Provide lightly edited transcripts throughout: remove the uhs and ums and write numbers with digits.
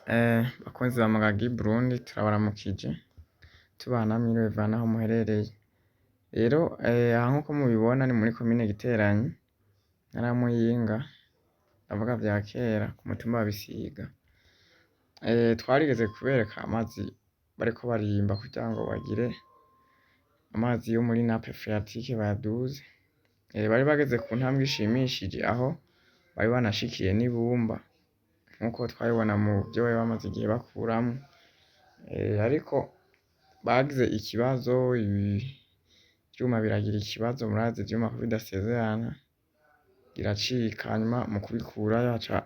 Bakunzi ba Magagi Burundi, turabaramukije, tubana mwiriwe bivana aho muherereye. Rero aha nkuko mubibona ni muri komine Giteranyi, intara ya Muyinga, ndavuga vya kera ku mutumba wa Bisiga. Twarigeze kubereka amazi bariko barimba kugira ngo bagire amazi yo muri nappe phréatique bayaduze. Bari bageze ku ntambwe ishimishije, aho bari banashikiye n'ibumba nkuko twabibona mu vyo bari bamaze igihe bakuramwo. Ariko bagize ikibazo, ivyuma biragira ikibazo. Murazi ivyuma ko bidasezerana, biracika, hanyuma mu kubikurayo haca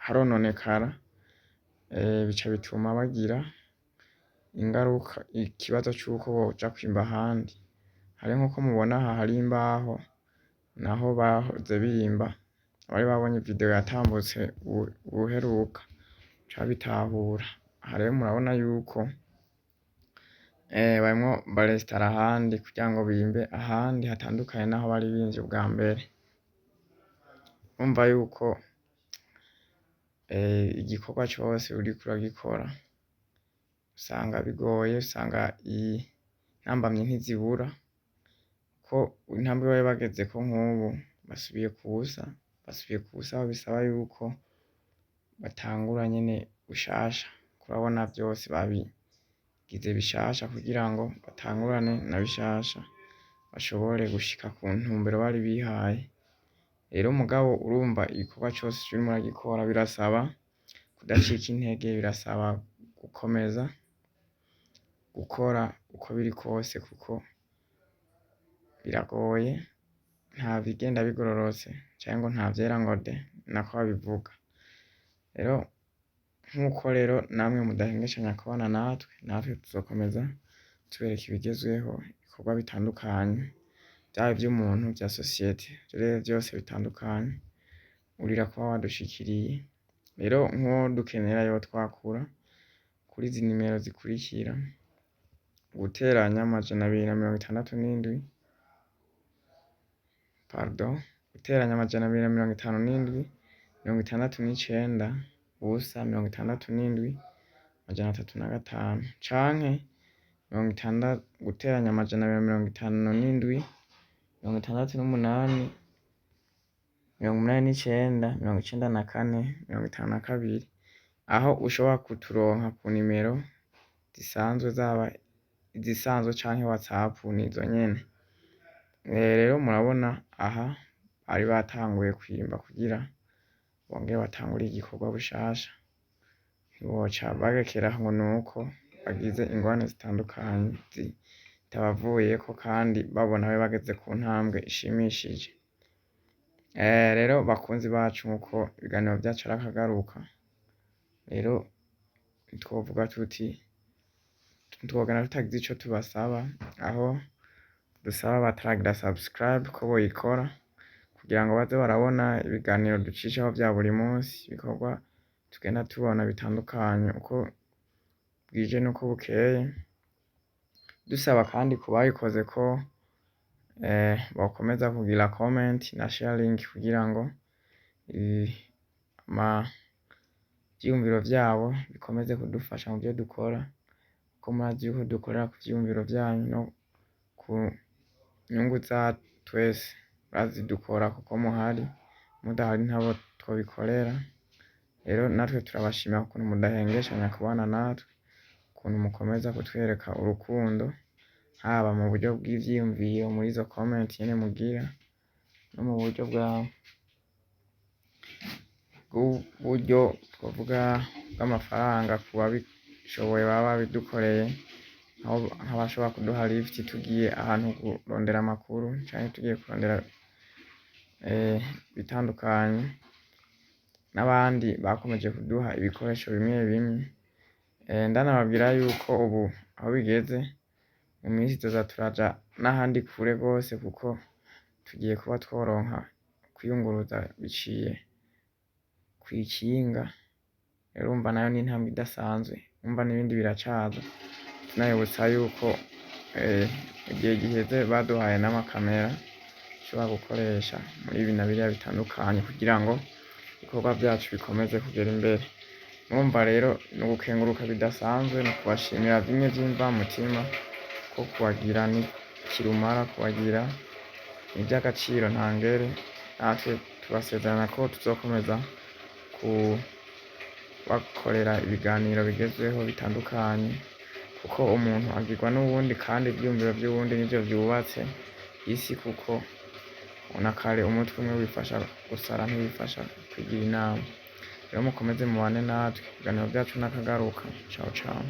harononekara, bica bituma bagira ingaruka, ikibazo c'uko boja kwimba ahandi. Hari nkuko mubona aha hari imbaho, naho bahoze bimba. Abari babonye video yatambutse ubuheruka baca babitahura. Aha rero murabona yuko barimwo barestara ahandi kugira ngo bimbe ahandi hatandukanye n'aho bari bimvye ubwa mbere. Urumva yuko igikorwa cose uriko uragikora usanga bigoye, usanga intambamyi ntizibura, ko intambwe bari bagezeko nk'ubu basubiye kubusa, basubiye kubusa, aho bisaba yuko batangura nyene bushasha. Kurabona vyose babigize bishasha kugira ngo batangurane na bishasha, bashobore gushika ku ntumbero bari bihaye. Rero mugabo urumva igikorwa cose urimo uragikora birasaba kudacika intege, birasaba gukomeza gukora uko biri kose, kuko biragoye, nta bigenda bigororotse canke ngo nta vyera ngo de, nako babivuga. Rero nkuko rero namwe mudahengeshanya kubana natwe, natwe tuzokomeza tubereka ibigezweho, ibikorwa bitandukanye, vyaba ivy'umuntu, vya sosiyete, rero vyose bitandukanye urira kuba wadushikiriye. Rero nk'uwo dukenera yo twakura kuri izi nimero zikurikira: guteranya 267, pardon, guteranya 257 69 0 67 305, canke 60, guteranya 257 68 89 94 52, aho ushobora kuturonka ku nimero zisanzwe, zaba izisanzwe canke WhatsApp, nizo nyene. Rero murabona aha bari batanguye kwimba kugira bongere batangure igikorwa bushasha, ntiboca barekeraho ngo nuko bagize ingorane zitandukanye zitabavuyeko, kandi babona bari bageze ku ntambwe ishimishije. Rero bakunzi bacu, nkuko ibiganiro vyacu ari akagaruka, rero twovuga tuti twogenda tutagize ico tubasaba, aho dusaba abataragira subscribe ko boyikora kugira ngo baze barabona ibiganiro ducishaho vya buri munsi, ibikorwa tugenda tubona bitandukanye uko bwije n'uko bukeye. Dusaba kandi ku bayikoze ko bokomeza kugira comment na sharing kugira ngo ivyiyumviro vyabo bikomeze kudufasha mu vyo dukora, kuko murazi yuko dukorera ku vyiyumviro vyanyu no ku nyungu za twese. Murazi dukora kuko muhari, mudahari ntabo twobikorera. Rero natwe turabashimira ukuntu mudahengeshanya kubana natwe, ukuntu mukomeza kutwereka urukundo, haba mu buryo bw'ivyiyumviro muri izo comment nyene mugira, no mu buryo bwa bw'uburyo twovuga bw'amafaranga ku babishoboye baba babidukoreye, aho nk'abashobora kuduha lift tugiye ahantu kurondera amakuru canke tugiye kurondera ibitandukanye, n'abandi bakomeje kuduha ibikoresho bimwe bimwe. Ndanababwira yuko ubu aho bigeze mu minsi tuza turaja n'ahandi kure gose, kuko tugiye kuba tworonka kwiyunguruza biciye kw'ikinga. Rero urumva nayo ni intambwe idasanzwe, urumva n'ibindi biracaza. Tunabibutsa yuko igihe giheze baduhaye n'amakamera dushobora gukoresha muri ibi na biriya bitandukanye kugira ngo ibikorwa vyacu bikomeze kugera imbere. Murumva rero ni ugukenguruka bidasanzwe, ni ukubashimira bimwe vy'imvamutima ko kubagira ni kirumara, kubagira ni ivy'agaciro ntangere. Natwe tubasezerana ko tuzokomeza kubakorera ibiganiro bigezweho bitandukanye, kuko umuntu agirwa n'uwundi kandi ivyiyumviro vy'uwundi nivyo vyubatse isi, kuko na kare umutwe umwe wifasha gusara ntiwifasha kwigira inama. Rero mukomeze mubane natwe, ibiganiro vyacu nakagaruka. Ciao ciao.